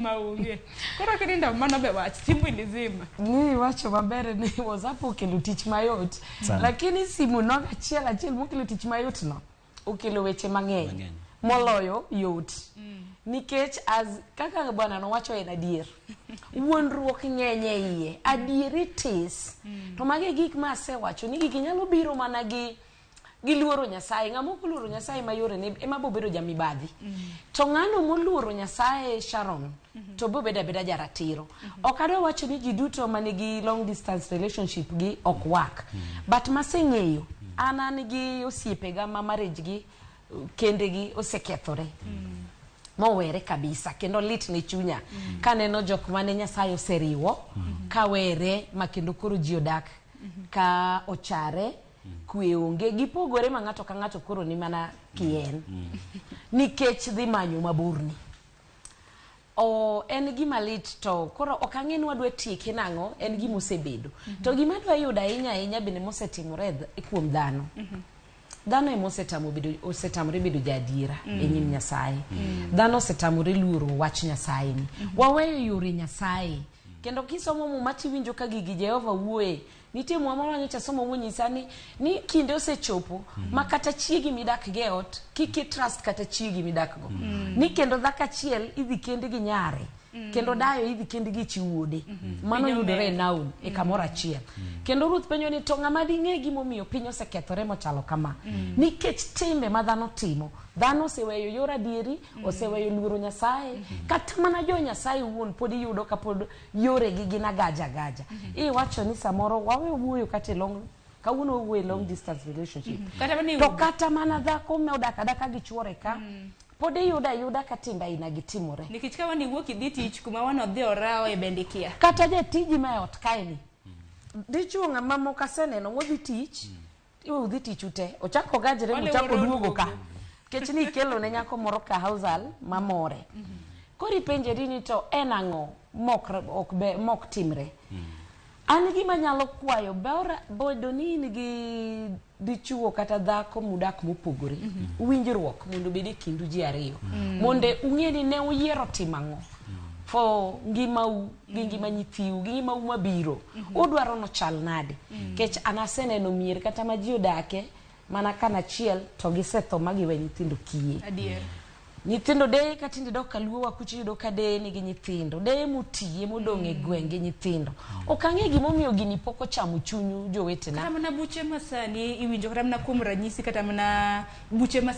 Maonge. Koro kinindo mano be wach, simu ilizima. Ni wacho maber ni WhatsApp okelo tich mayot. Sana. Lakini simu nogo achiel achiel mokelo tich mayot no okelo weche mang'eny Mang'eny. moloyo yot. Nikech as kaka bwana nowacho en adier. Wuondruok ng'eny e iye. Adieri tis. To magi e gik ma asewacho ni gigi nyalo biro mana gi giluoro Nyasaye. Ng'ama ok oluoro Nyasaye ma yorene ema bobedo jamibadhi. To ng'ano moluoro Nyasaye Sharon to bobedo abeda jaratiro. Ok adwa wacho ni ji duto manigi long distance relationship gi ok work. But maseng'eyo, an an gi osiepega ma marriage gi kendegi osekethore. Mowere kabisa kendo lit ne chunya kaneno jok mane Nyasaye oseriwo kawere ma kendo koro ji odak ka ochare kwe onge gipogore ma ng'ato ka ng'ato koro ni mana kien nikech dhi manyo maborni o en gima lit to koro ok ang'e ni wadwa tieke nang'o en gima osebedo to gima adwa yudo ahinya ahinya bende mosetimore e kuom dhano dhano ema osetamo bedo osetamore bedo jaadiera e nyim Nyasaye dhano osetamore luoro wach Nyasaye ni waweyo yore Nyasaye kendo kisomo muma tiwinjo ka gigi Jehova wuoye nitie muma moro manyocha somo monyisa ni ni kinde osechopo ma kata chiegi midak go e ot kik i trust kata chiegi midak go ni kendo dhako achiel idhi kendi gi nyare kendo dayo idhi kendi gi chi wuode mano Piny yudore e omer. Naum e kamoro achiel kendo ruoth penjo ni to ng'ama ding'e gimomiyo piny osekethore mochalo kama nikech timbe ma dhano timo dhano oseweyo yor adieri oseweyo luoro Nyasaye kata mana jo Nyasaye wuon pod iyudo ka pod yoregi gin agaja agaja iwacho ni samoro wawe wuoyo kata e long kawuono wawuoyo e long distance relationship Kata mana e to udi. kata mana dhako modak adaka gi chuore ka pod iyudo ayuda ka timbe aina gi timore Nikech ka wan iwuok idhi tich kuma wan odhi orawo e bende ikia. kata jatiji ma e ot kaeni dichuo ng'ama moko aseneno modhi tich iwe udhi tich ute ochako gajre Wale mochako wuoro duogo ka duogo. kech ni ikelo ne nyako moro ka hausal mamore koro ipenjeri ni to en ang'o mok, ok be, mok timre an gima nyalo kwayo bora bedo ni in gi dichuo kata dhako mudak mopogore winjruok mondo obed e kindu ji ariyo mondo ung'e ni ne uyiero timo ang'o for ngimau gi ngima nyithiu gi ngimau mabiro udwaro nochal nade kech an aseneno mier kata ma ji odake mana kanachiel to gisetho ma giwe nyithindo kiye Adier. nyithindo deye ka tinde dok kaluo wa kucha iyudo ka deye nigi nyithindo deye motiye modong' e gweng' gi nyithindo ok ang'e gimomiyo gini pok ochamo chunyu jowetena Kata mana buche masani iwinjo kata mana kuom ranyisi kata mana buche ma